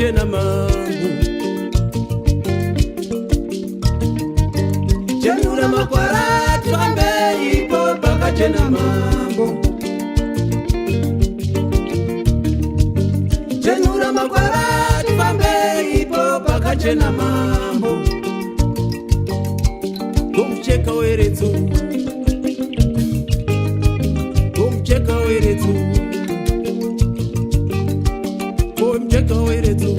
Pakachena mambo. Chenura makwara tifambe ipo pakachena mambo. Chenura makwara tifambe ipo pakachena mambo. Gomucheka weretso, gomucheka weretso, gomucheka weretso,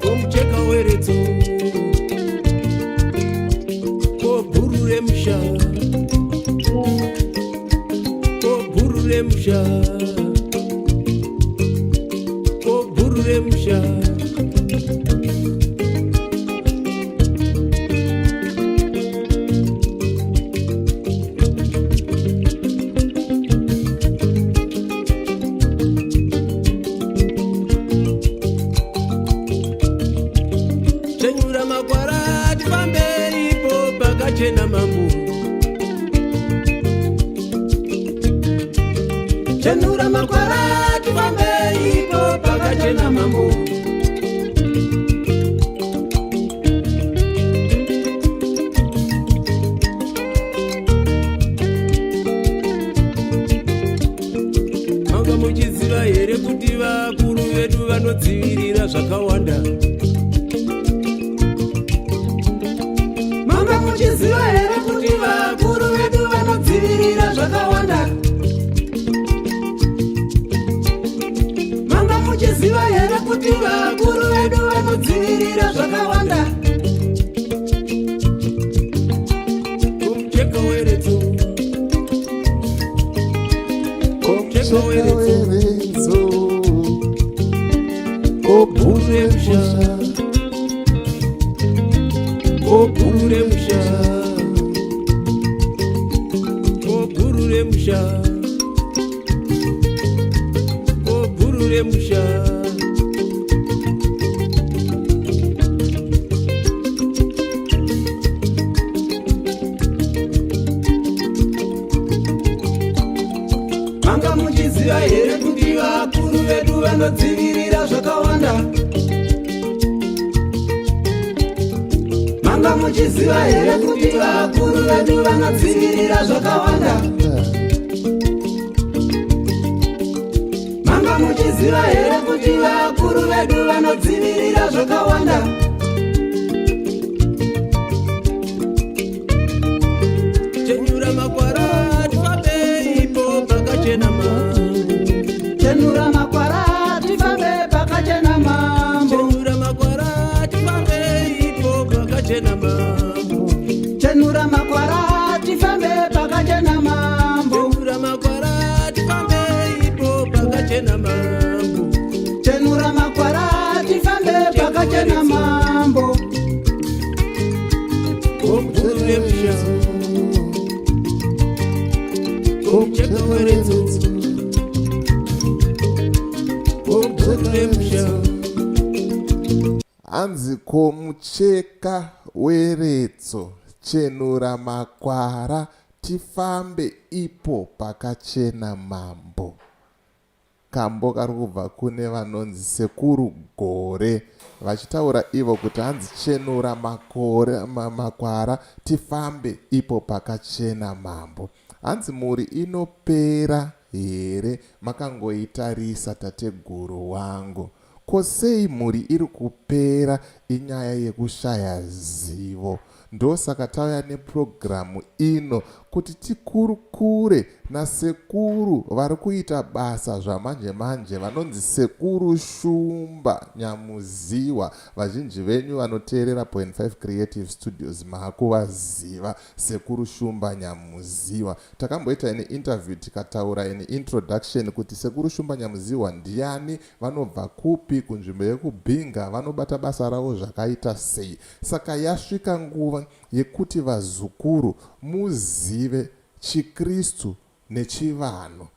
gomucheka weretso, kobhuru remusha, kobhuru remusha, kobhuru remusha. Chenyura makwara tifambe ipo pakachena mambo. Chenura makwara tifambe ipo pakachena mambo. Manga muchiziva here kuti vakuru vedu vanodzivirira zvakawanda? Manga muchiziva here kuti vakuru vedu vanodzivirira zvakawanda? Manga muchiziva here kuti vakuru vedu vanodzivirira zvakawanda? Mucheka weretso, mucheka weretso, Kobhuru remusha, kobhuru remusha, kobhuru remusha, kobhuru remusha. Manga muchiziva here kuti vakuru vedu vanodzivirira zvakawanda? Manga muchiziva here kuti vakuru vedu vanodzivirira zvakawanda? Manga muchiziva here kuti vakuru vedu vanodzivirira zvakawanda? Chenura makwara tifambe ipo pakachena mambo. Chenura makwara tifambe pakachena mambo. Chenura makwara tifambe ipo pakachena mambo. Chenura makwara tifambe pakachena mambo. Chenura makwara tifambe ipo pakachena mambo. Chenura makwara tifambe pakachena mambo. Kobhuru remusha, komucheka weretso, kobhuru remusha. Hanzi komucheka weretso, chenura makwara tifambe ipo pakachena mambo. Kambo kari kubva kune vanonzi Sekuru Gore vachitaura ivo kuti hanzi chenura makore, ma, makwara tifambe ipo pakachena mambo. Hanzi mhuri inopera here makangoitarisa tateguru wangu. Ko sei mhuri iri kupera inyaya yekushaya zivo. Ndosaka tauya nepurogiramu ino kuti tikurukure nasekuru vari kuita basa zvamanje manje vanonzi Sekuru Shumba Nyamuziwa. Vazhinji venyu vanoteerera Point 5 Creative Studios maakuvaziva Sekuru Shumba Nyamuziwa. Takamboita ine interview tikataura ine introduction kuti Sekuru Shumba Nyamuziwa ndiani, vanobva kupi, kunzvimbo yekuBinga, vanobata basa ravo zvakaita sei. Saka yasvika nguva yekuti vazukuru muzive chiKristu nechivanhu.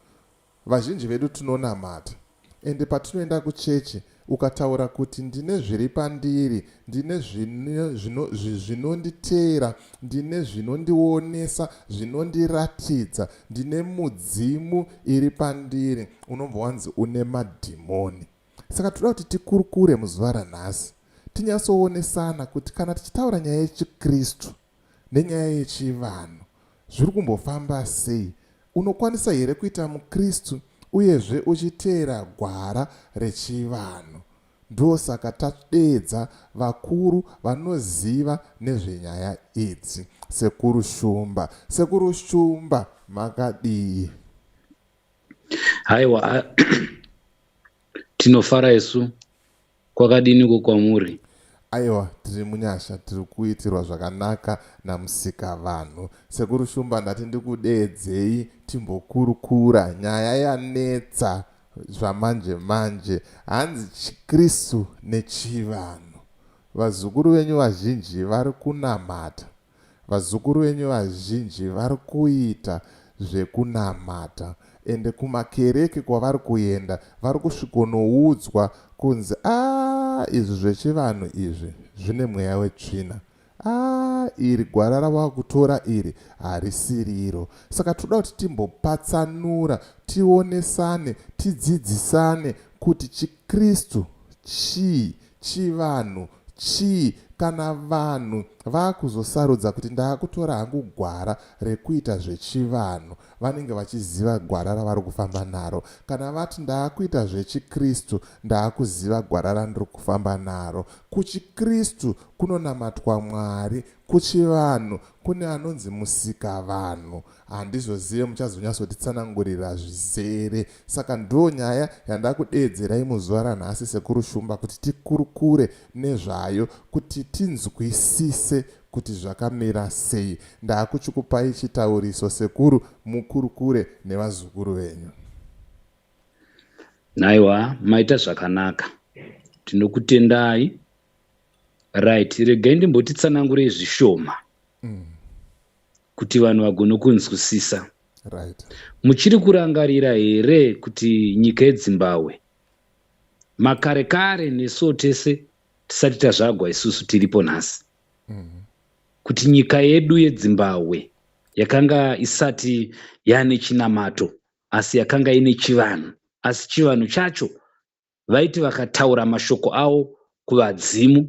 Vazhinji vedu tinonamata ende patinoenda kuchechi Ukataura kuti ndine zviri pandiri, ndine zvinonditeera, ndine zvinondionesa, zvinondiratidza, ndine mudzimu iri pandiri, unobva wanzi une madhimoni. Saka toda kuti tikurukure muzuva ranhasi, tinyatsoonesana kuti kana tichitaura nyaya yechiKristu nenyaya yechivanhu zviri kumbofamba sei. Unokwanisa here kuita muKristu uyezve uchiteera gwara rechivanhu? Ndosaka tadeedza vakuru vanoziva nezvenyaya idzi. Sekuru Shumba. Sekuru Shumba makadii? Haiwa, tinofara isu. Kwakadiniko kwamuri? Aiwa, tiri munyasha, tiri kuitirwa zvakanaka naMusikavanhu. Sekuru Shumba, ndati ndikudeedzei timbokurukura nyaya yanetsa zvamanje manje. Hanzi chiKristu nechivanhu. Vazukuru venyu vazhinji vari kunamata. Vazukuru venyu vazhinji vari kuita zvekunamata ende kumakereke kwavari kuenda vari kusvikonoudzwa kunzi a izvi zvechivanhu izvi zvine mweya wetsvina, a iri gwara ravakutora iri harisiriro. Saka toda kuti timbopatsanura, tionesane, tidzidzisane kuti chiKristu chii, chivanhu chii. Kana vanhu vakuzosarudza kuti ndaakutora hangu gwara rekuita zvechivanhu, vanenge vachiziva gwara ravari kufamba naro. Kana vati ndaakuita zvechiKristu, ndaakuziva gwara randiri kufamba naro. KuchiKristu kunonamatwa Mwari, kuchivanhu kune anonzi Musikavanhu. Handizozive, muchazonyatsotitsanangurira zvizere. Saka ndo nyaya yandakudeedzerai muzuva ranhasi, Sekuru Shumba, kuti tikurukure nezvayo, kuti tinzwisise kuti zvakamira sei. Ndakuchikupai chitauriso sekuru, mukurukure nevazukuru venyu. Naiwa, maita zvakanaka, tinokutendai. Right, regai ndimbotitsanangurei zvishoma kuti vanhu vagone kunzwisisa. Right. Muchiri kurangarira here kuti nyika yeDzimbabwe makare kare, nesuwo tese tisati tazvagwa isusu tiripo nhasi, kuti nyika yedu yeDzimbabwe yakanga isati yane chinamato, asi yakanga ine chivanhu? Asi chivanhu chacho, vaiti vakataura mashoko avo kuvadzimu,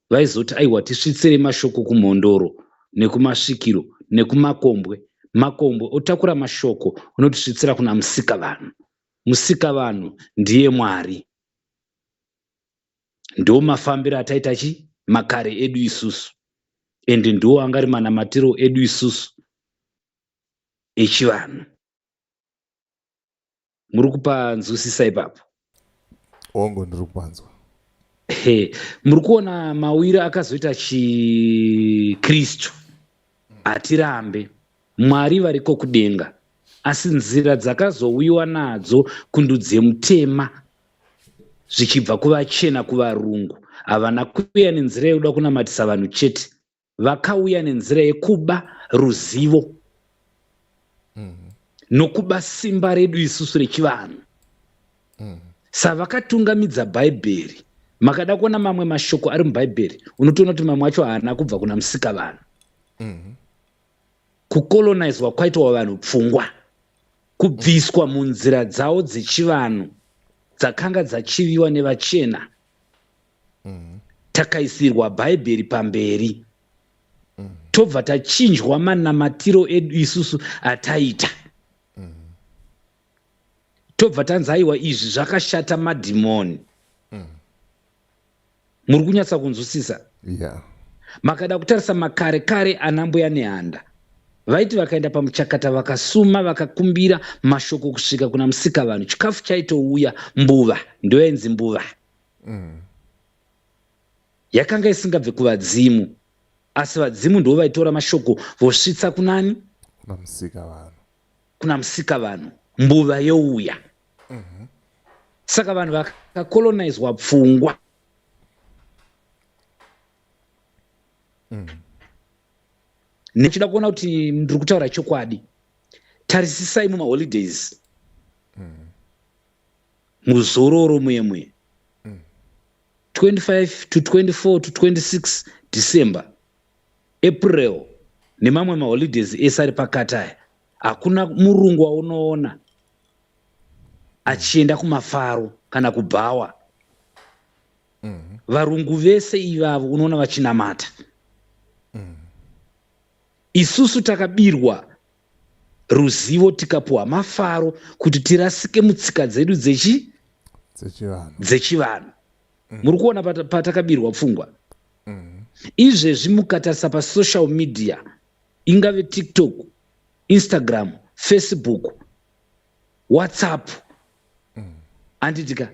vaizoti, "Aiwa, tisvitsire mashoko kumhondoro nekumasvikiro nekumakombwe." Makombwe otakura mashoko, unotisvitsira kuna Musikavanhu. Musikavanhu ndiye Mwari. Ndo mafambiro ataita chi makare edu isusu, ende ndo anga ari manamatiro edu isusu echivanhu. Muri kupanzwisisa ipapo? Ongo, ndiri kupanzwa. He, muri kuona mawiro akazoita chiKristu. Hatirambe Mwari variko kudenga, asi nzira dzakazouyiwa nadzo kundudzi yemutema zvichibva kuvachena, kuvarungu, havana kuuya nenzira yekuda kunamatisa vanhu chete. Vakauya nenzira yekuba ruzivo nokuba simba redu isusu rechivanhu. Savakatungamidza Bhaibheri. Makada kuona mamwe mashoko ari muBhaibheri, unotoona kuti mamwe acho haana kubva kuna Musikavanhu. Kukolonizwa kwaitwa vanhu pfungwa, kubviswa munzira dzavo dzechivanhu dzakanga dzachiviwa nevachena, takaisirwa Bhaibheri pamberi, tobva tachinjwa manamatiro edu isusu ataita, tobva tanzi, "Aiwa, izvi zvakashata, madhimoni." Muri kunyatsa kunzwisisa? Yeah. Makada kutarisa makare kare, ana Mbuya Nehanda vaiti vakaenda pamuchakata, vakasuma, vakakumbira mashoko kusvika kuna Musikavanhu, chikafu chaitouya. Mbuva ndoyainzi mbuva. Yakanga isingabve kuvadzimu, asi vadzimu ndo vaitora mashoko vosvitsa kunani? Kuna Musikavanhu. Kuna Musikavanhu, mbuva youya. Saka vanhu vakakolonizwa pfungwa. Nechida kuona kuti ndiri kutaura chokwadi, tarisisai mumaholidays, muzororo muye muye. 25 to 24 to 26 December, April nemamwe maholidays ese ari pakati aya, hakuna murungu waunoona achienda kumafaro kana kubhawa. Varungu vese ivavo unoona vachinamata. Isusu takabirwa ruzivo tikapuhwa mafaro kuti tirasike mutsika dzedu dzechivanhu. Muri kuona patakabirwa pfungwa. Izvezvi mukatarisa pasocial media, ingave TikTok, Instagram, Facebook, WhatsApp, handitika,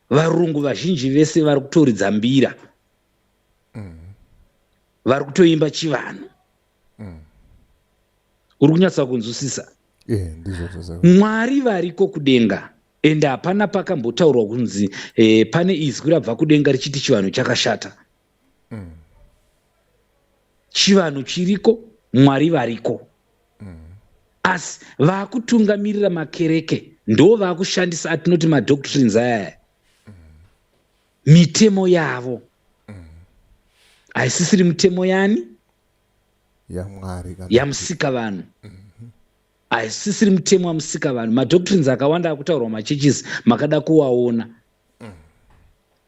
varungu vazhinji vese vari kutoridza mbira, vari kutoimba chivanhu. Uri kunyatsa kunzwisisa? Mwari variko kudenga, ende hapana pakambotaurwa kunzi pane izwi rabva kudenga richiti chivanhu chakashata. Chivanhu chiriko, Mwari variko. Asi vakutungamirira makereke ndo vakushandisa atinoti madoctrines ayaya. Mitemo yavo haisisiri mutemo yani? YaMwari. Yamusika vanhu. Haisisiri mutemo wamusika vanhu. Madoctrines akawanda akutaurwa machurches makada kuwaona,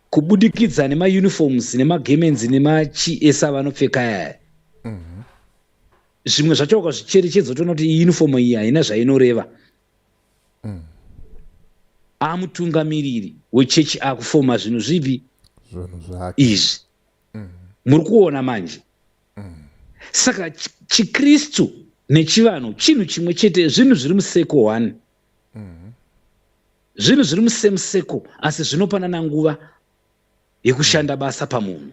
kubudikidza nemauniforms nemagarments nemachi avanopfeka yaya. Zvimwe zvacho ukazvicherechedza utoona kuti iyi uniform iyi haina zvainoreva. Amutungamiriri wechechi akufoma zvinhu zvipi? Zvinhu zvake. Izvi muri kuona manje. Saka chiKristu nechivanhu chinhu chimwe chete, zvinhu zviri museko 1, zvinhu zviri musame circle, asi zvinopanana nguva yekushanda basa pamunhu.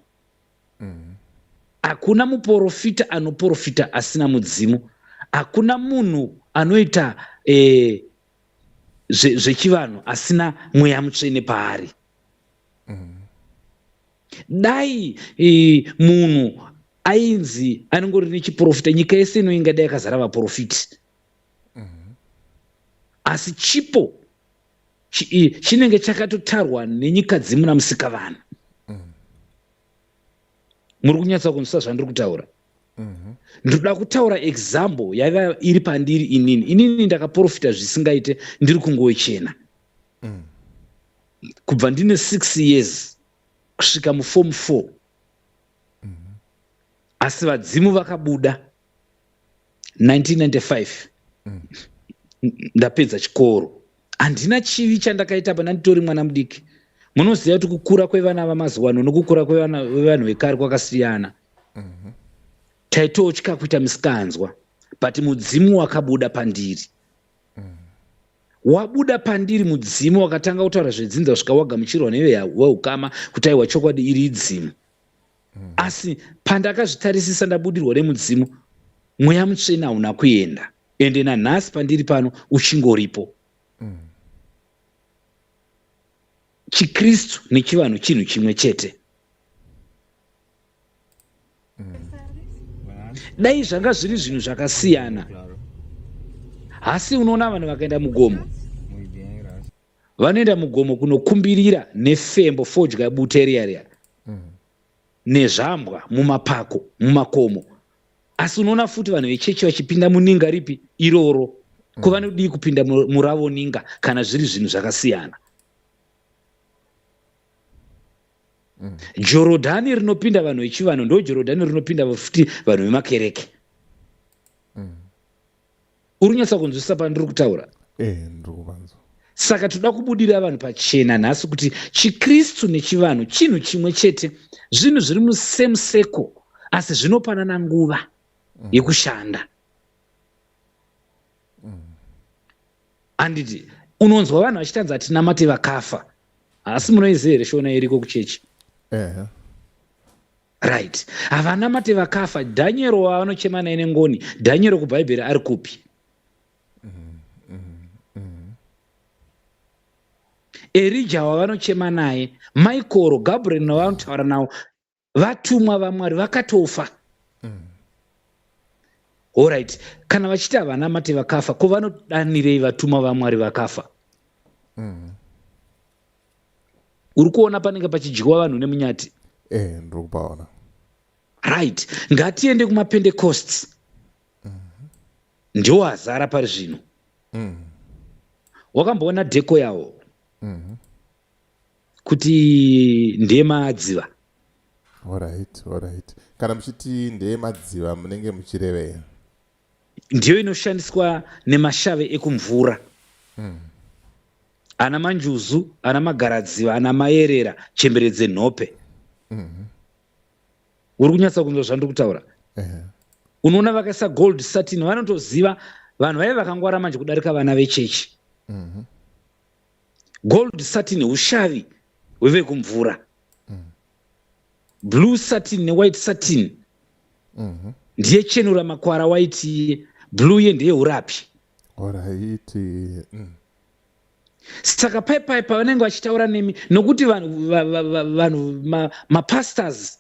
Hakuna muprofita anoprofita asina mudzimu. Hakuna munhu anoita zvechivanhu asina mweya mutsvene paari. Dai munhu ainzi anongori nechiprofita, nyika yese ino ingadai yakazara vaprofiti. Asi chipo chinenge chakatotarwa nenyika dzimu namusika vanhu. Muri kunyatsa kunzwisa zvandiri kutaura? Ndoda kutaura example yaiva iri pandiri inini. Inini ndakaprofita zvisingaite ndiri kungochena kubva ndine 6 years kusvika muform 4. Asi vadzimu vakabuda 1995 ndapedza chikoro. Handina chivi chandakaita pana, nditori mwana mudiki. Munoziva kuti kukura kwevana vamazuva ano nokukura kwevanhu vekare kwakasiyana. Taitotya kuita misikanzwa, but mudzimu wakabuda pandiri. Wabuda pandiri mudzimu, wakatanga kutaura zvedzinza kusvika wagamuchirwa neveukama kuti aiwa, chokwadi iri idzimu. Asi pandakazvitarisisa ndabudirwa nemudzimu, mweya mutsvene hauna kuenda, ende nanhasi pandiri pano uchingoripo. ChiKristu nechivanhu chinhu chimwe chete. Dai zvanga zviri zvinhu zvakasiyana. Asi unoona vanhu vakaenda mugomo, vanoenda mugomo kunokumbirira nefembo, fodya, bute riya riya nezvambwa mumapako, mumakomo. Asi unoona futi vanhu vechechi vachipinda muninga ripi iroro. Kuva nodii kupinda muravo ninga kana zviri zvinhu zvakasiyana? Jorodhani rinopinda vanhu vechivanhu ndo Jorodhani rinopinda futi vanhu vemakereke. Uri kunyatsa kunzwisisa pandiri kutaura? Ndiri kuvanzwa. Saka toda kubudira vanhu pachena nhasi kuti chiKristu nechivanhu chinhu chimwe chete, zvinhu zviri musame circle, asi zvinopanana nguva yekushanda. Handiti unonzwa vanhu vachitanzi hatinamate vakafa? Asi munoiziva here shona iriko kuchechi? Ehe. Right, havanamate vakafa. Dhaniero wavanochema naye nengoni, Dhaniero kubhaibheri ari kupi? Erija wavanochema naye, Michael, Gabriel navanotaura navo, vatumwa vaMwari vakatofa. Alright, kana vachiti havanamate vakafa, ko vanodanirei vatumwa vaMwari vakafa? Uri kuona panenge pachidyiwa vanhu nemunyati? Eh, ndiri kupaona. Right, ngatiende kumapentecosts. Ndiwo azara pari zvino. Wakamboona dheko yawo? Kuti ndeyemadziva. Alright, alright. Kana muchiti ndeyemadziva munenge muchirevei? Ndiyo inoshandiswa nemashave ekumvura. Ana manjuzu, ana magaradziva, ana mayerera, chembere dzenhope. Uri kunyatsa kunzwa zvandiri kutaura? Unoona vakaisa gold satin, vanotoziva vanhu vaive vakangwara manje kudarika vana vechechi. Gold satin ushavi hwevekumvura. Blue satin newhite satin ndiye chenura makwara, white iye, blue iye ndiye urapi. Alright. Saka pai pai pavanenge vachitaura nemi, nokuti vanhu vanhu mapastors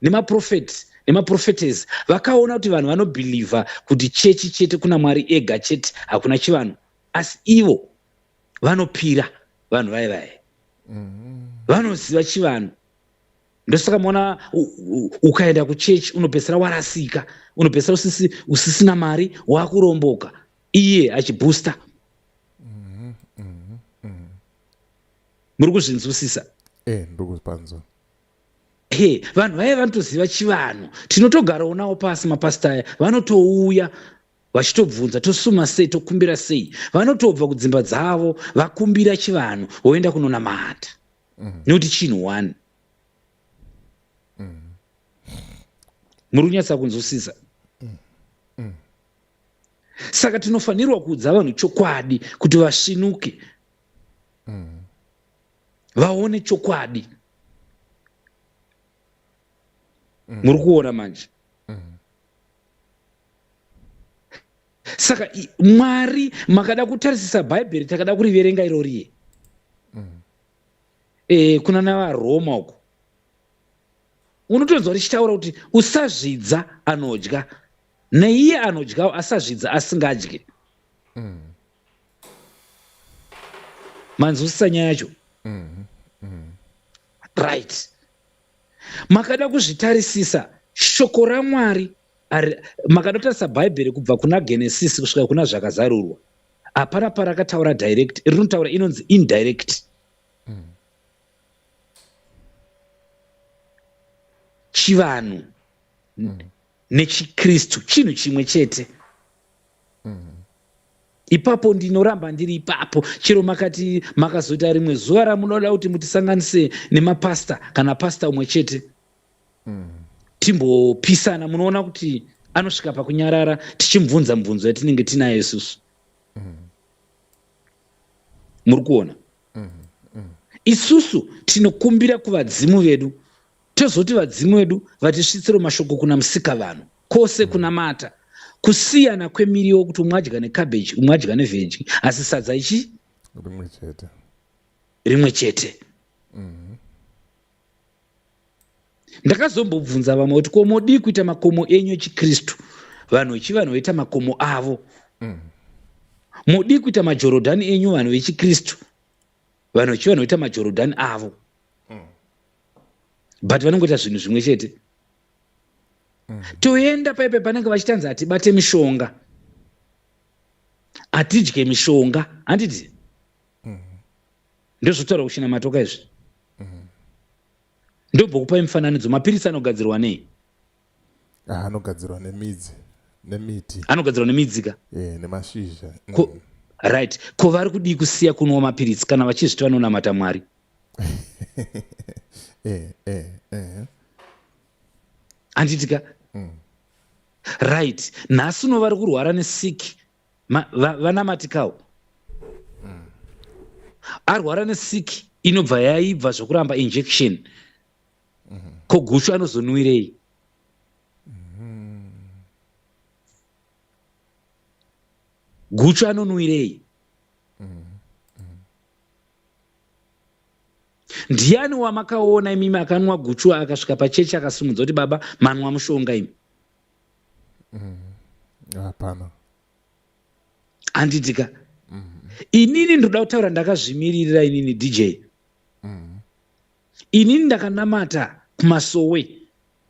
nemaprofet nemaprofetes vakaona kuti vanhu vanobhilivha kuti chechi chete kuna Mwari ega chete, hakuna chivanhu, asi ivo vanopira vanhu vai vai vanoziva chivanhu. Ndosaka maona ukaenda kuchechi unopedzisira warasika, unopedzisira usisina mari, wakuromboka, iye achiboosta. Muri kuzvinzwisisa? Eh, ndiri kuzvipanzwa. He, vanhu vaive vanotoziva chivanhu, tinotogarawo nawo pasi. Mapasita aya vanotouya vachitobvunza tosuma sei, tokumbira sei. Vanotobva kudzimba dzavo vakumbira chivanhu, voenda kunonamata, nekuti chinhu one. Muri kunyatsa kunzwisisa? Saka tinofanirwa kuudza vanhu chokwadi kuti vasvinuke, vaone chokwadi. Muri kuona manje? Saka Mwari, makada kutarisisa Bhaibheri, takada kuriverenga iroriye kuna naVaRoma uko, unotonzwa richitaura kuti usazvidza anodya, neiye anodyawo asazvidza asingadye. Manzwisisa nyaya yacho? Right, makada kuzvitarisisa shoko raMwari, makada kutarisa Bhaibheri kubva kuna Genesis kusvika kuna Zvakazarurwa, hapana parakataura direct, rinotaura inonzi indirect. Chivanhu nechiKristu chinhu chimwe chete. Ipapo ndinoramba ndiri ipapo, chero makati makazoita rimwe zuva ramunoda kuti mutisanganise nemapasta kana pasta umwe chete, timbopisana, munoona kuti anosvika pakunyarara tichimubvunza mubvunzo yatinenge tinayo isusu. Muri kuona? Isusu tinokumbira kuvadzimu vedu, tozoti vadzimu vedu vatisvitsire mashoko kuna musika vanhu kwose. Kunamata kusiyana kwemiriwo, kuti umwe adya necabbage, umwe adya nevheji, asi sadza ichi rimwe chete. Rimwe chete. Ndakazombobvunza vamwe kuti ko modii kuita makomo enyu echikristu, vanhu vechivanhu voita makomo avo? Modii kuita majorodhani enyu, vanhu vechikristu, vanhu vechivanhu voita majorodhani avo? But vanongoita zvinhu zvimwe chete. Toenda paipai panenge vachitanzi hatibate mishonga, hatidye mishonga, handiti? Ndozvotaura kuchinamatoka izvi. Ndobva kupai mufananidzo. Mapirisi anogadzirwa nei? Ah, anogadzirwa nemidzi nemiti. Anogadzirwa nemidzika. Eh, nemashizha. Right, ko vari kudii kusiya kunwa mapiritsi kana vachizviti vanonamata Mwari? Eh. Handitika? Right, nhasi uno vari kurwara nesiki vanamatikawo. Arwara nesiki inobva yaibva zvokuramba injection, ko guchu anozonwirei? Guchu anonwirei? Ndiani wamakaona imimi akanwa guchu akasvika pachechi akasumudza kuti baba manwa mushonga imi? Hapana. Handitika? Inini ndoda kutaura ndakazvimiririra inini, DJ. Inini ndakanamata kumasowe.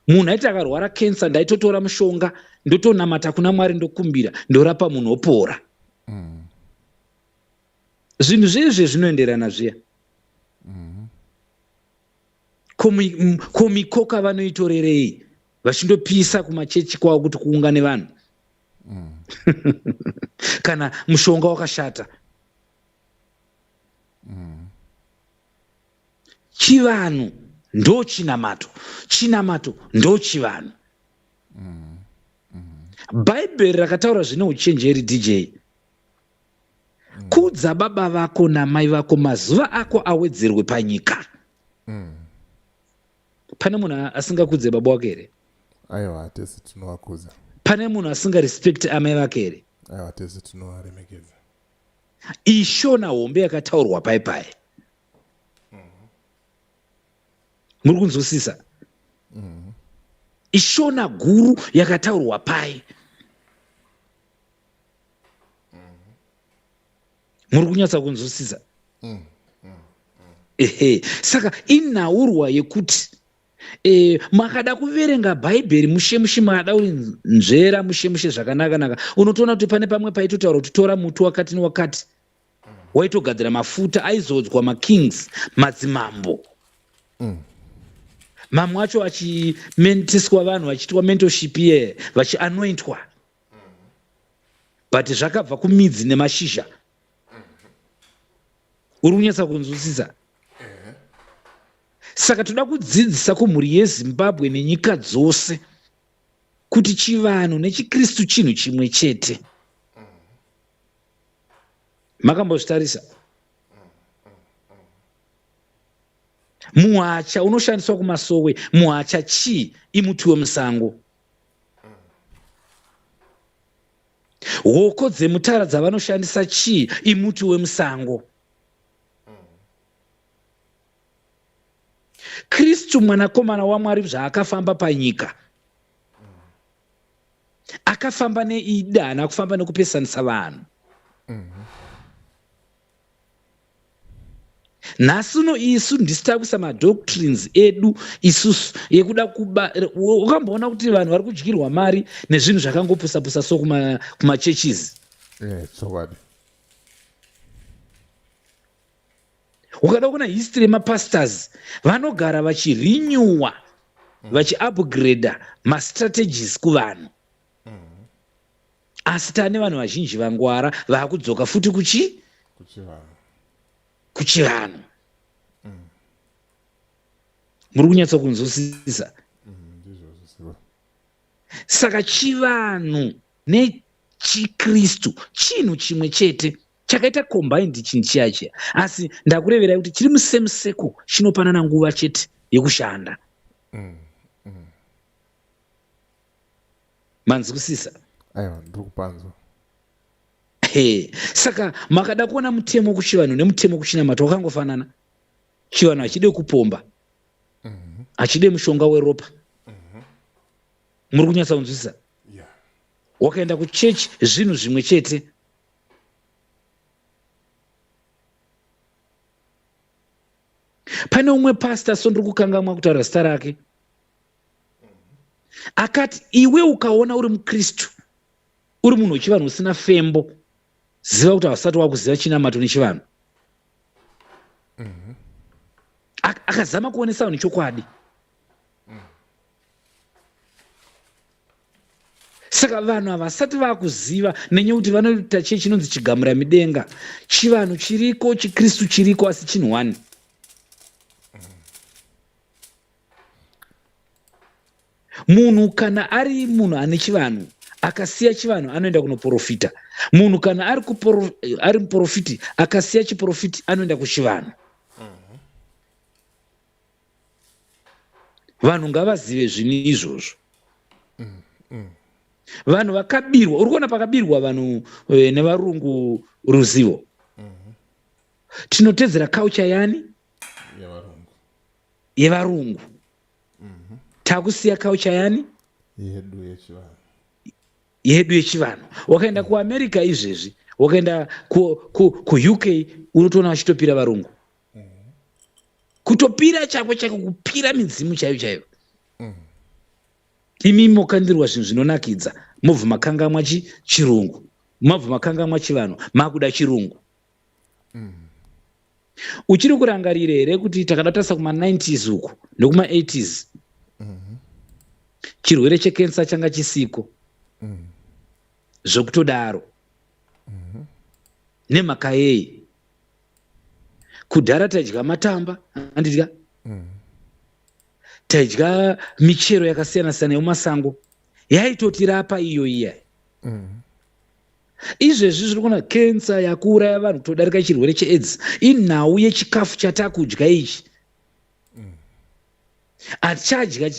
Munhu aiti akarwara cancer ndaitotora mushonga ndotonamata kuna Mwari ndokumbira ndorapa munhu opora. Zvinhu zvezve zvinoenderana zviya. Ko mikoka vanoitorerei vachindopisa kumachechi kwavo kuti kuungane vanhu? Kana mushonga wakashata. Chivanhu ndo chinamato, chinamato ndo chivanhu. Bhaibheri rakataura zvine uchenjeri DJ. Kudza baba vako namai vako mazuva ako awedzerwe panyika. Pane munhu asingakudze baba wake here? Aiwa, tese tinovakudza. Pane munhu asingarespect amai vake here? Aiwa, tese tinovaremekedza. Ishona hombe yakataurwa pai pai. Muri kunzwisisa? Ishona guru yakataurwa pai. Muri kunyatsa kunzwisisa? Ehe, saka inhaurwa yekuti makada kuverenga Bhaibheri mushe mushe, makada kurinzvera mushe mushe zvakanaka-naka, unotoona kuti pane pamwe paitotaura kuti tora muti wakati newakati, waitogadzira mafuta aizodzwa makings, madzimambo. Mamwe acho achimentiswa vanhu vachiitwa mentorship iye vachianointwa, but zvakabva kumidzi nemashizha. Uri kunyatsa kunzwisisa? Saka toda kudzidzisa kumhuri yeZimbabwe nenyika dzose kuti chivanhu nechiKristu chinhu chimwe chete. Makambozvitarisa? Muhacha unoshandiswa kumasowe. Muhacha chii? Imuti wemusango. Hoko dzemutara dzavanoshandisa chii? Imuti wemusango. Kristu mwanakomana waMwari zvaakafamba panyika, akafamba neida, haana kufamba nekupesanisa vanhu. Nhasi uno isu ndisi takuisa madoctrines edu isusu yekuda kuba. Wakamboona kuti vanhu vari kudyirwa mari nezvinhu zvakangopusa-pusa so kumachurches? Chokwadi. Ukada kuona history yemapastors, vanogara vachirenewa, vachiupgrada mastrategies kuvanhu. Asi tane vanhu vazhinji vangwara vaakudzoka futi kuchi Kuchivanhu. Kuchivanhu. Muri kunyatsa kunzwisisa? Ndizvozvo siva. Saka chivanhu nechikristu chinhu chimwe chete chakaita combined chinhu chiya chiya, asi ndakureverai kuti chiri musame circle, chinopanana nguva chete yekushanda. Manzwisisa? Aiwa, ndiri kupanzwa. He, saka makada kuona mutemo kuchivanhu nemutemo kuchinamato wakangofanana. Chivanhu hachide kupomba, hachide mushonga weropa. Muri kunyatsa kunzwisisa? Yeah. Wakaenda kuchechi zvinhu zvimwe chete. Pane umwe pastor, so ndiri kukangamwa kutaura zita rake, akati iwe ukaona uri mukristu uri munhu wechivanhu usina fembo, ziva kuti hausati wakuziva chinamato nechivanhu. Akazama kuonesa vanhu chokwadi. Saka vanhu havasati vakuziva nenyaya yekuti vanoita chii chinonzi chigamura midenga. Chivanhu chiriko, chikristu chiriko, asi chinhu one. Munhu kana ari munhu ane chivanhu akasiya chivanhu anoenda kunoprofita. Munhu kana ari muprofiti akasiya chiprofiti anoenda kuchivanhu. Vanhu ngavazive zvinhu izvozvo. Vanhu vakabirwa, uri kuona pakabirwa vanhu nevarungu ruzivo. Tinotedzera culture yani? Yevarungu. Yevarungu. Takusiya culture yani? Yedu yechivanhu. Yedu yechivanhu. Wakaenda kuAmerica izvezvi, wakaenda kuUK, unotoona vachitopira varungu. Kutopira chako chako kupira midzimu chaiyo chaiyo. Imi mokandirwa zvinhu zvinonakidza, mobva makangamwa chirungu, mabva makangamwa chivanhu, makuda chirungu. Uchiri kurangarira here kuti takada tarisa kuma-90s uku nekuma-80s, chirwere chekensa changa chisiko zvokutodaro? Nemhaka yei? Kudhara taidya matamba, handidya, taidya michero yakasiyana siyana yemumasango, yaitotirapa iyo iya. Izvezvi zviri kuona kensa yakuuraya vanhu kutodarika chirwere cheAIDS. Inhau yechikafu chatakudya ichi. Hatichadya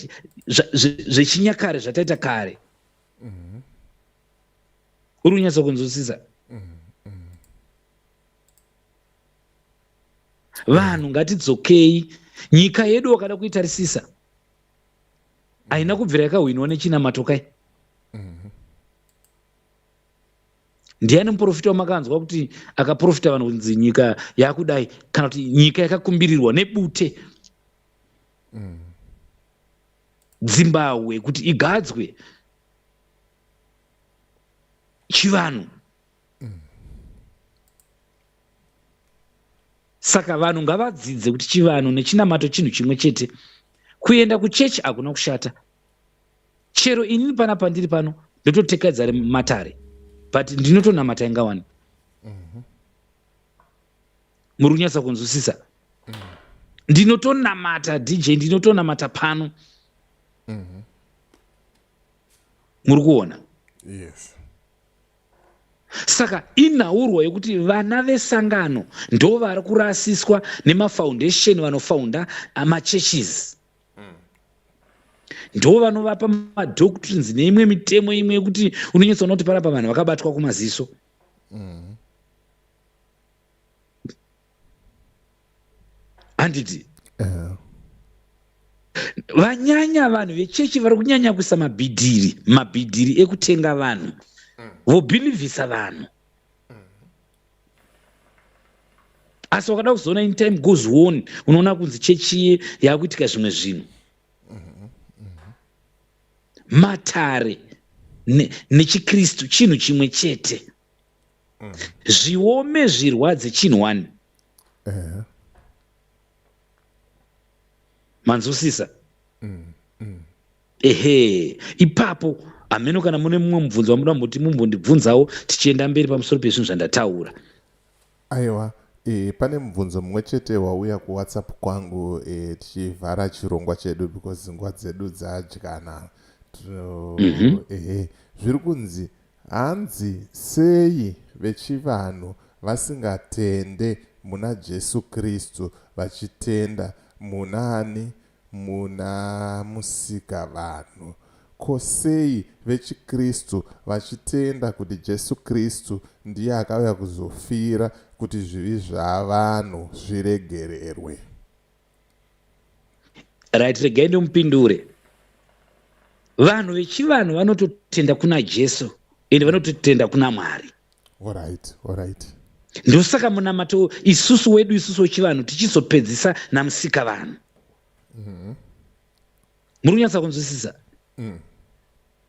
zvechinyakare zvataita kare. Uri kunyatsa kunzwisisa? Vanhu ngatidzokei. Nyika yedu wakada kuitarisisa, haina kubvira yakahwinwa nechinamato kai. Ndiani muprofita wamakanzwa kuti akaprofita vanhu kunzi nyika yakudai, kana kuti nyika yakakumbirirwa nebute Dzimbahwe kuti igadzwe chivanhu? Saka vanhu ngavadzidze kuti chivanhu nechinamato chinhu chimwe chete. Kuenda kuchechi hakuna kushata. Chero inini pana pandiri pano ndototekadza matare, but ndinotonamata ingawani. Muri kunyatsa kunzwisisa? Ndinotonamata, DJ, ndinotonamata pano. Muri kuona? Yes. Saka inhaurwa yekuti vana vesangano ndo vari kurasiswa nemafoundation. Vanofounda machurches ndo vanovapa madoctrines neimwe mitemo imwe yekuti unonyatsoona kuti panapa vanhu vakabatwa kumaziso. Handiti? Vanyanya vanhu vechechi vari kunyanya kuisa mabhidhiri, mabhidhiri ekutenga vanhu, vobhilivhisa vanhu. Asi wakada kuzoona, in time goes on, unoona kunzi chechi yakuitika zvimwe zvinhu. Matare nechikristu chinhu chimwe chete. Zviome zvirwadze, chinhu one. Manzwisisa? Ehe, ipapo hameno kana mune mumwe mubvunzo wamuda muti mumbondibvunzawo tichienda mberi pamusoro pezvinhu zvandataura. Aiwa, pane mubvunzo mumwe chete wauya kuWhatsApp kwangu, tichivhara chirongwa chedu because nguva dzedu dzadyana. Ehe, zviri kunzi, hanzi sei vechivanhu vasingatende muna Jesu Kristu, vachitenda munani? Muna Musika vanhu. Ko sei vechikristu vachitenda kuti Jesu Kristu ndiye akauya kuzofira kuti zvivi zvavanhu zviregererwe? Right, regai ndimupindure. Vanhu vechivanhu vanototenda kuna Jesu, ende vanototenda kuna Mwari. Alright. Ndosaka munamato isusu wedu isusu wechivanhu tichizopedzisa naMusika vanhu. Muri kunyatsa kunzwisisa?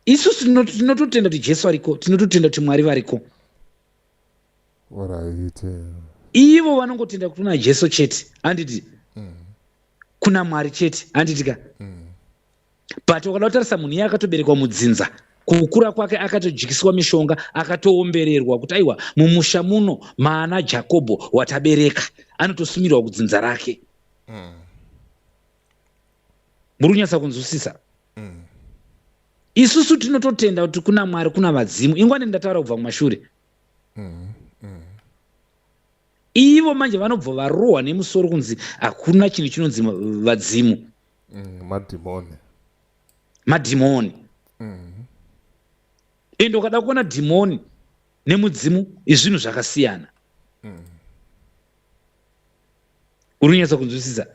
Isusu tinototenda kuti Jesu ariko, tinototenda kuti Mwari variko. Ivo vanongotenda kuti kuna Jesu chete, handiti? Kuna Mwari chete, handiti ka? But wakada kutarisa, munhu iye akatoberekwa mudzinza, kukura kwake akatodyiswa mishonga, akatoombererwa kuti aiwa, mumusha muno maana Jakobho watabereka, anotosumirwa kudzinza rake. Muri kunyatsa kunzwisisa? Isusu tinototenda kuti kuna Mwari, kuna vadzimu. Ingwani ndataura kubva kumashure. Ivo manje vanobva varohwa nemusoro kunzi hakuna chinhu chinonzi vadzimu. Madhimoni. Madhimoni. Ende ukada kuona, dhimoni nemudzimu izvinhu zvakasiyana. Uri kunyatsa kunzwisisa?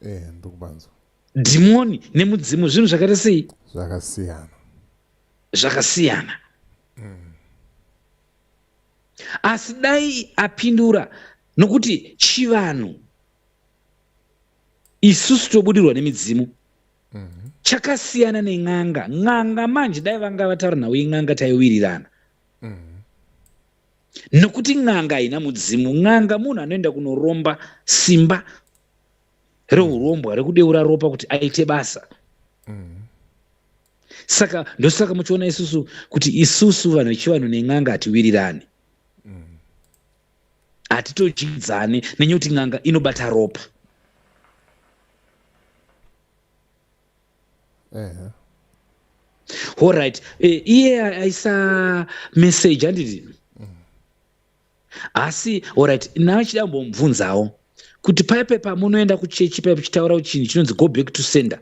Eh, ndikubanzwa. Dhimoni nemudzimu zvinhu zvakaita sei? Zvakasiyana. Zvakasiyana. Asi dai apindura nokuti chivanhu. Isusu tobudirwa nemidzimu. Chakasiyana nen'anga. N'anga manje dai vanga vataura nhau yen'anga taiwirirana. Nokuti n'anga haina mudzimu. N'anga munhu anoenda kunoromba simba reurombwa rekudeura ropa kuti aite basa. Saka ndosaka muchiona isusu kuti isusu vanhu vechivanhu nen'anga hatiwirirani. Hatitodyidzane nenyaya yekuti n'anga inobata ropa. Alright, iye aisa message handiti? Asi alright, nachida kumbomubvunzawo kuti paipe pamunoenda kuchechi paipe chitaura chinhu chinonzi go back to sender.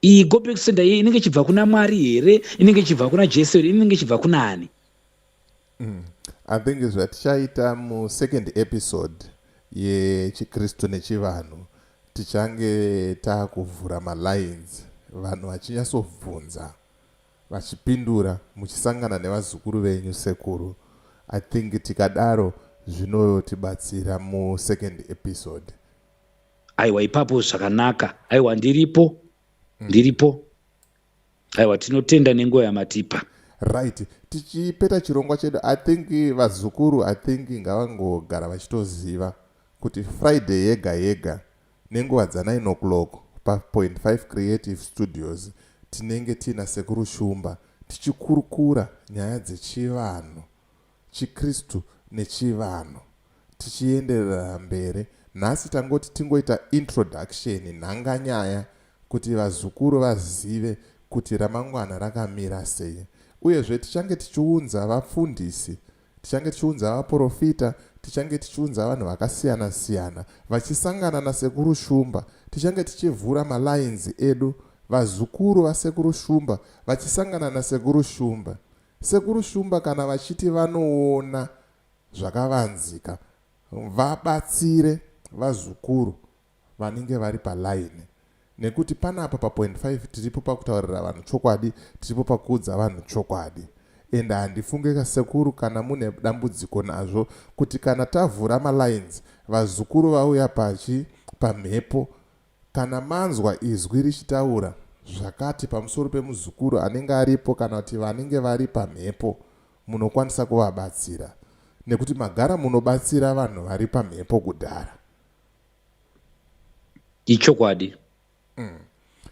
Iyi go back to sender iyi inenge ichibva kuna Mwari here? Inenge ichibva kuna Jesu here? Inenge ichibva kuna ani? I think zvatichaita musecond episode yechiKristu nechivanhu tichange taakuvhura malines vanhu vachinyatsobvunza vachipindura muchisangana nevazukuru venyu sekuru. I think tikadaro zvinotibatsira musecond episode. Aiwa ipapo zvakanaka. Aiwa ndiripo. Ndiripo. Aiwa tinotenda nenguva yamatipa. Right, tichipeta chirongwa chedu, I think vazukuru, I think ngavangogara vachitoziva kuti Friday yega yega nenguva dza 9 o'clock pa Point 5 Creative Studios tinenge tiina Sekuru Shumba tichikurukura nyaya dzechivanhu, chiKristu nechivanhu tichienderera mberi. Nhasi tangoti tingoita introduction, nhanganyaya, kuti vazukuru vazive kuti ramangwana rakamira sei. Uyezve tichange tichiunza vafundisi, tichange tichiunza vaporofita, tichange tichiunza vanhu vakasiyana siyana vachisangana naSekuru Shumba. Tichange tichivhura malines edu, vazukuru vaSekuru Shumba vachisangana naSekuru Shumba. Sekuru Shumba kana vachiti vanoona zvakavanzika, vabatsire vazukuru vanenge vari paline, nekuti panapa paPoint 5 tiripo pakutaurira vanhu chokwadi, tiripo pakuudza vanhu chokwadi. Ende handifunge sekuru kana mune dambudziko nazvo kuti kana tavhura malines vazukuru vauya pachi pamhepo, kana manzwa izwi richitaura zvakati pamusoro pemuzukuru anenge aripo kana kuti vanenge vari pamhepo, munokwanisa kuvabatsira nekuti magara munobatsira vanhu vari pamhepo kudhara. Ichokwadi.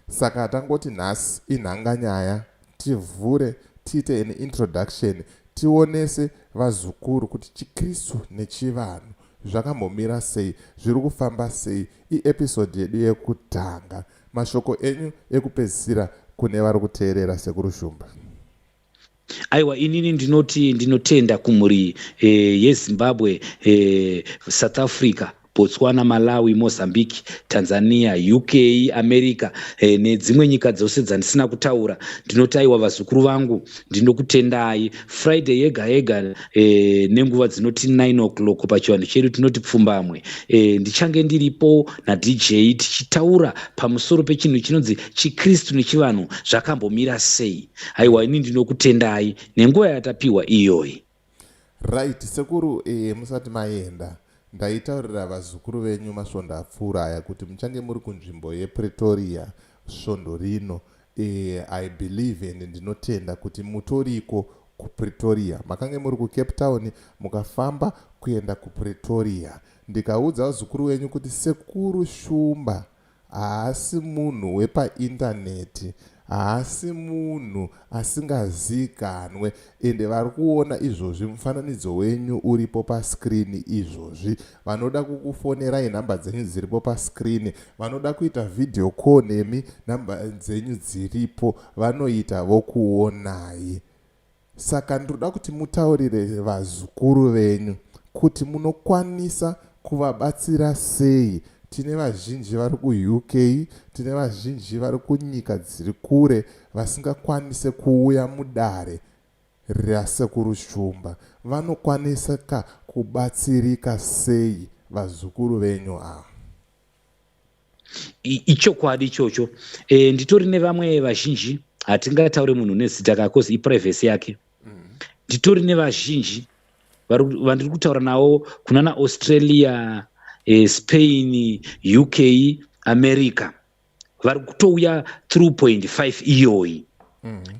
Saka tangoti nhasi inhanganyaya, tivhure tiite an introduction, tionese vazukuru kuti chiKristu nechivanhu zvakambomira sei, zviri kufamba sei. Iepisode yedu yekutanga. Mashoko enyu ekupedzisira kune vari kuteerera, Sekuru Shumba. Aiwa, inini ndinoti ndinotenda kumhuri yeZimbabwe, South Africa, Botswana, Malawi, Mozambique, Tanzania, UK, America nedzimwe nyika dzose dzandisina kutaura. Ndinoti aiwa vazukuru vangu, ndinokutendai. Friday yega yega nenguva dzinoti 9 o'clock pachivanhu chedu tinoti pfumbamwe, ndichange ndiripo naDJ tichitaura pamusoro pechinhu chinonzi chiKristu nechivanhu zvakambomira sei. Aiwa, ini ndinokutendai nenguva yatapiwa iyoyi. Right, sekuru, musati maenda, ndaitaurira vazukuru venyu masvondo apfuura aya kuti muchange muri kunzvimbo yePretoria svondo rino. I believe and ndinotenda kuti mutoriko kuPretoria. Makange muri kuCape Town mukafamba kuenda kuPretoria. Ndikaudza vazukuru venyu kuti Sekuru Shumba haasi munhu wepaindaneti, haasi munhu asingazivikanwe, ende vari kuona izvozvi mufananidzo wenyu uripo paskirini izvozvi. Vanoda kukufonerai, nhamba dzenyu dziripo paskirini. Vanoda kuita video call nemi, nhamba dzenyu dziripo, vanoita vokuonai. Saka ndinoda kuti mutaurire vazukuru venyu kuti munokwanisa kuvabatsira sei. Tine vazhinji vari kuUK, tine vazhinji vari kunyika dziri kure vasingakwanise kuuya mudare raSekuru Shumba. Vanokwanisa ka kubatsirika sei vazukuru venyu ava? Ichokwadi ichocho. Nditori nevamwe vazhinji, hatingataure munhu nezita ka cause iprivacy yake. Nditori nevazhinji vandiri kutaura navo kunana Australia, Spain, UK. America vari kutouya through point 5 iyoyi.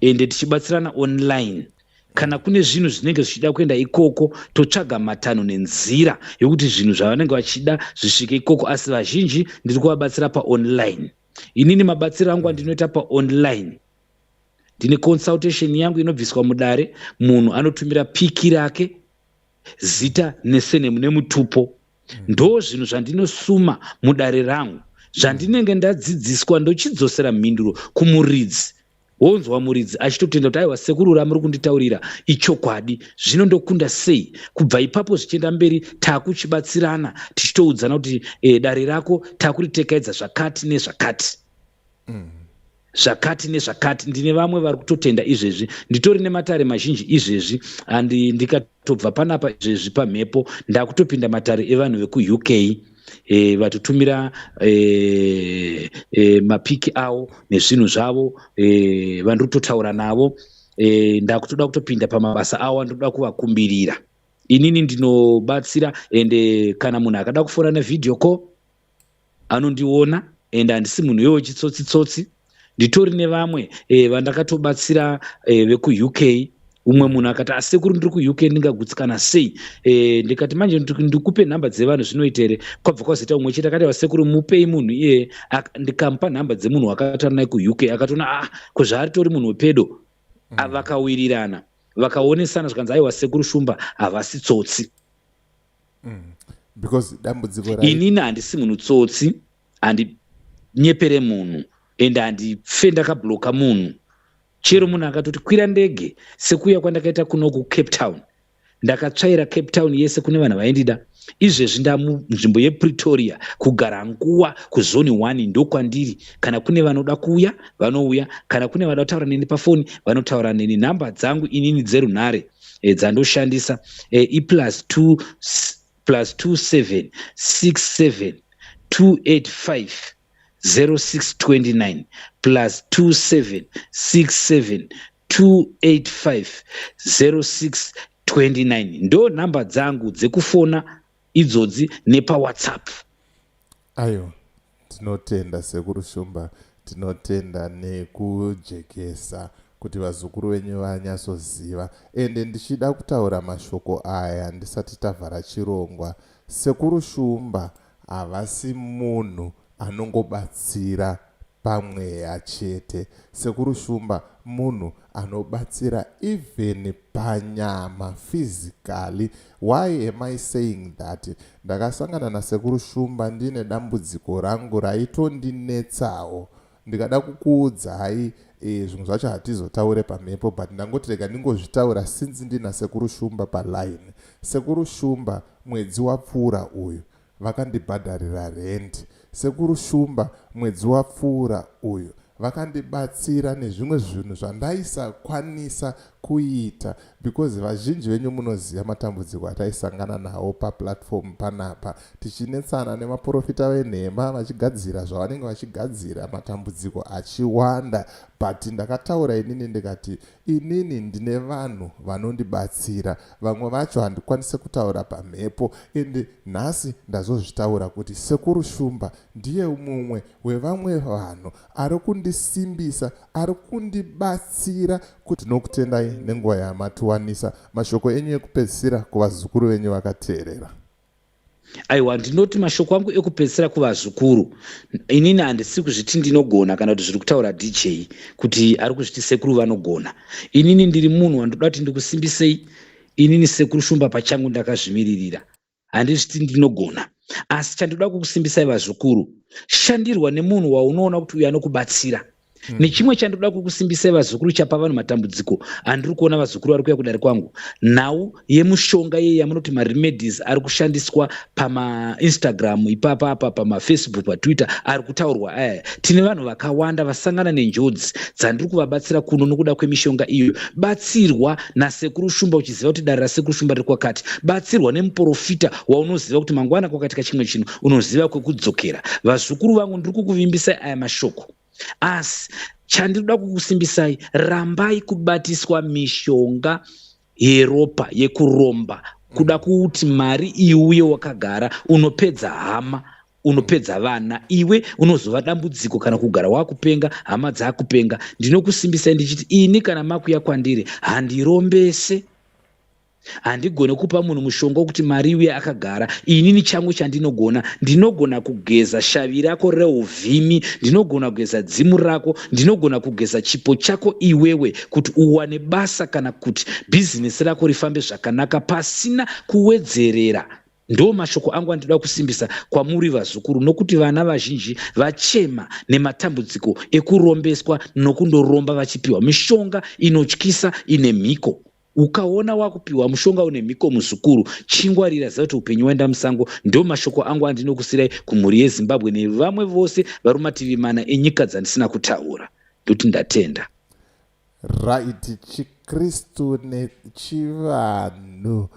Ende tichibatsirana online. Kana kune zvinhu zvinenge zvichida kuenda ikoko, totsvaga matanho nenzira yokuti zvinhu zvavanenge vachida zvisvike ikoko. Asi vazhinji ndiri kuvabatsira paonline. Inini mabatsiro angu andinoita paonline, ndine consultation yangu inobviswa mudare. Munhu anotumira piki rake, zita nesurname nemutupo. Ndo zvinhu zvandinosuma mudare rangu, zvandinenge ndadzidziswa, ndochidzosera mhinduro kumuridzi. Wonzwa muridzi achitotenda kuti, "Aiwa sekuru, ramuri kunditaurira ichokwadi, zvino ndokunda sei?" Kubva ipapo zvichienda mberi, taakuchibatsirana, tichitoudzana kuti dare rako taakuritekaidza zvakati nezvakati, zvakati nezvakati. Ndine vamwe vari kutotenda izvezvi. Nditori nematare mazhinji izvezvi. Andi ndikatobva panapa izvezvi pamhepo, ndakutopinda matare evanhu vekuUK, vatotumira mapiki avo nezvinhu zvavo, vandiri kutotaura navo. Ndakutoda kutopinda pamabasa avo andinoda kuvakumbirira. Inini ndinobatsira, ende kana munhu akada kufona nevideo call anondiona, ende handisi munhu iyoyo chitsotsi tsotsi. Nditori nevamwe vandakatobatsira vekuUK. Umwe munhu akati, "Asekuru, ndiri kuUK, ndingagutsikana sei?" Ndikati, "Manje ndikupe nhamba dzevanhu, zvinoita here?" Kwabva kwazoita umwe chete akati, "Vasekuru, mupei munhu iyeye." Ndikamupa nhamba dzemunhu wakataura naye kuUK. Akatoona, "Ah, ko zvaari tori munhu wepedo." Vakawirirana, vakaonesana, zvikanzi, "Aiwa, Sekuru Shumba havasi tsotsi." Because dambudziko Inini handisi munhu tsotsi, handinyepere munhu, ende handife ndakabloka munhu. Chero munhu akatoti kwira ndege, sekuuya kwandakaita kuno kuCape Town, ndakatsvaira Cape Town yese kune vanhu vaindida. Izvezvi ndamunzvimbo yePretoria, kugara nguva kuzone 1 ndokwandiri. Kana kune vanoda kuuya, vanouya. Kana kune vanoda kutaura neni pafoni, vanotaura neni. Nhamba dzangu inini dzerunhare dzandoshandisa iplus 2 +27 67 285 0629, +27 67 285 0629. Ndo nhamba dzangu dzekufona idzodzi nepaWhatsApp. Aiwa, tinotenda Sekuru Shumba, tinotenda nekujekesa kuti vazukuru venyu vanyatsoziva. Ende ndichida kutaura mashoko aya ndisati tavhara chirongwa, Sekuru Shumba havasi munhu anongobatsira pamweya chete. Sekuru Shumba munhu anobatsira even panyama, physically. Why am I saying that? Ndakasangana naSekuru Shumba ndine dambudziko rangu raitondinetsawo. Ndikada kukuudzai zvimwe zvacho hatizotaure pamhepo, but ndangoti rega ndingozvitaura since ndina Sekuru Shumba paline. Sekuru Shumba mwedzi wapfuura uyu vakandibhadharira rent. Sekuru Shumba mwedzi wapfuura uyu vakandibatsira nezvimwe zvinhu zvandaisakwanisa kuita, because vazhinji venyu munoziva matambudziko ataisangana nawo paplatform panapa, tichinetsana nemaprofita venhema vachigadzira zvavanenge vachigadzira, matambudziko achiwanda. But ndakataura inini ndikati, inini ndine vanhu vanondibatsira, vamwe vacho handikwanisi kutaura pamhepo. Ende nhasi ndazozvitaura kuti Sekuru Shumba ndiye mumwe wevamwe vanhu ari kundisimbisa, ari kundibatsira. Kuti tinokutendai nenguva yamatiwanisa. Mashoko enyu ekupedzisira kuvazukuru venyu vakateerera. Aiwa, ndinoti mashoko angu ekupedzisira kuvazukuru, inini handisi kuzviti ndinogona kana kuti zviri kutaura DJ kuti ari kuzviti sekuru vanogona. Inini ndiri munhu wandoda kuti ndikusimbisei. Inini Sekuru Shumba pachangu ndakazvimiririra, handizviti ndinogona. Asi chandoda kukusimbisai vazukuru, shandirwa nemunhu waunoona kuti uyu anokubatsira. Nechimwe chandoda kukusimbisai vazukuru, chapa vanhu matambudziko andiri kuona, vazukuru vari kuuya kudare kwangu, nhau yemushonga iye yamunoti maremedies ari kushandiswa pamaInstagram ipapa apa, pamaFacebook, paTwitter ari kutaurwa aya. Tine vanhu vakawanda vasangana nenjodzi dzandiri kuvabatsira kuno nokuda kwemishonga iyoyo. Batsirwa naSekuru Shumba uchiziva kuti dare raSekuru Shumba riri kwakati. Batsirwa nemuprofita waunoziva kuti mangwana kwakaitika chimwe chinhu unoziva kwekudzokera. Vazukuru vangu, ndiri kukuvimbisai aya mashoko. Asi chandinoda kukusimbisai, rambai kubatiswa mishonga yeropa yekuromba, kuda kuti mari iuye wakagara. Unopedza hama. Unopedza vana iwe, unozova dambudziko kana kugara wakupenga, hama dzakupenga. Ndinokusimbisai ndichiti ini kana makuya kwandiri handirombese, handigone kupa munhu mushonga wekuti mari iuye akagara. Inini changu chandinogona, ndinogona kugeza shavi rako reuvhimi, ndinogona kugeza dzimu rako, ndinogona kugeza chipo chako iwewe kuti uwane basa kana kuti bhizinesi rako rifambe zvakanaka pasina kuwedzerera. Ndo mashoko angu andinoda kusimbisa kwamuri vazukuru, nokuti vana vazhinji vachema nematambudziko ekurombeswa nokundoromba vachipiwa mishonga inotyisa ine mhiko. Ukaona wakupiwa mushonga une mhiko muzukuru, chingwarira, ziva kuti upenyu waenda musango. Ndo mashoko angu andinokusirai kumhuri yeZimbabwe nevamwe vose vari mativi mana enyika dzandisina kutaura. Ndoti ndatenda. Right, Chikristu nechivanhu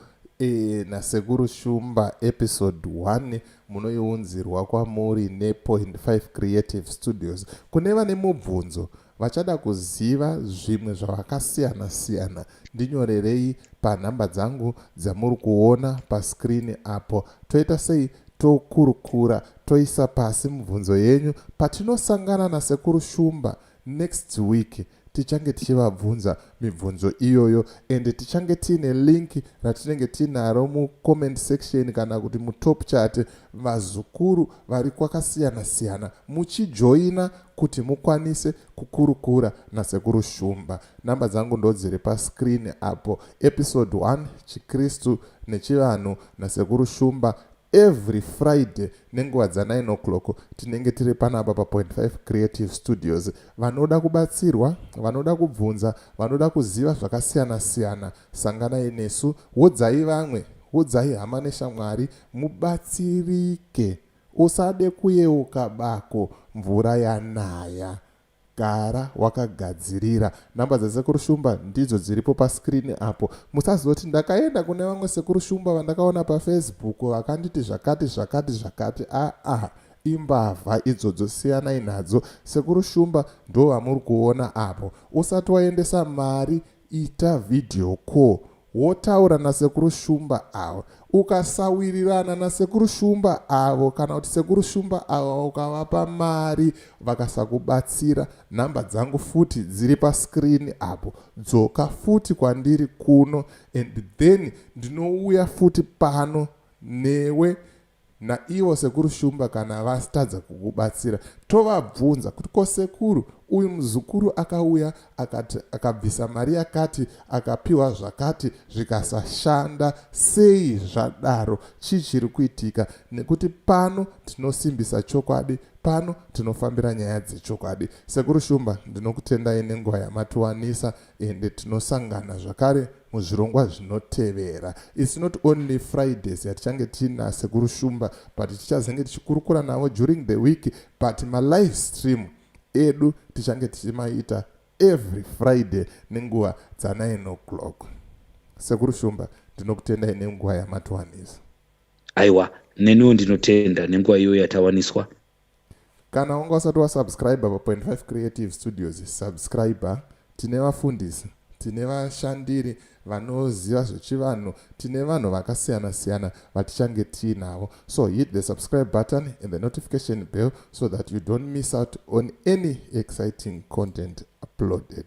naSekuru Shumba episode 1 munoiunzirwa kwamuri nePoint 5 Creative Studios. Kune vane mubvunzo, vachada kuziva zvimwe zvavakasiyana siyana, ndinyorerei panhamba dzangu dzamuri kuona pascreen apo. Toita sei? Tokurukura, toisa pasi mubvunzo yenyu. Patinosangana naSekuru Shumba next week, tichange tichivabvunza mibvunzo iyoyo, and tichange tiine link ratinenge tiinaro mucomment section kana kuti mutop chat. Vazukuru vari kwakasiyana siyana muchijoina kuti mukwanise kukurukura naSekuru Shumba. Namba dzangu ndo dziri pascreen apo. Episode 1, Chikristu nechivanhu naSekuru Shumba, every Friday nenguva dza9 o'clock tinenge tiri panapa paPoint 5 Creative Studios. Vanoda kubatsirwa, vanoda kubvunza, vanoda kuziva zvakasiyana-siyana, sanganai nesu. Udzai vamwe, udzai hama neshamwari, mubatsirike. Usade kuyeuka bako mvura yanaya, gara wakagadzirira. Namba dzaSekuru Shumba ndidzo dziripo pascreen apo. Musazoti ndakaenda kune vamwe Sekuru Shumba vandakaona paFacebook vakanditi zvakati zvakati zvakati. Aa, imbavha idzodzo, siyanai nadzo. Sekuru Shumba ndo vamuri kuona apo. Usati waendesa mari, ita video call, wotaura naSekuru Shumba avo. Ukasawirirana naSekuru Shumba avo, kana kuti Sekuru Shumba avo ukavapa mari vakasakubatsira, nhamba dzangu futi dziri pascreen apo. Dzoka futi kwandiri kuno and then ndinouya futi pano newe naivo Sekuru Shumba. Kana vatadza kukubatsira, tovabvunza kuti, "Ko sekuru, uyu muzukuru akauya akati akabvisa mari yakati, akapiwa zvakati, zvikasashanda, sei zvadaro? Chii chiri kuitika?" Nekuti pano tinosimbisa chokwadi, pano tinofambira nyaya dzechokwadi. Sekuru Shumba, ndinokutendai nenguva yamatiwanisa, ende tinosangana zvakare muzvirongwa zvinotevera. It's not only Fridays yatichange tiina Sekuru Shumba, but tichazenge tichikurukura navo during the week, but malive stream edu tichange tichimaita every Friday nenguva dza9 o'clock. Sekuru Shumba, ndinokutendai nenguva yamatiwanisa. Aiwa, neniwo ndinotenda nenguva iyoyo yatawaniswa. Kana wanga usati wasubscribe pa.5 Creative Studios, subscribe. Tine vafundisi, tine vashandiri vanoziva zvechivanhu, tine vanhu vakasiyana-siyana vatichange tiinavo. So hit the subscribe button and the notification bell so that you don't miss out on any exciting content uploaded.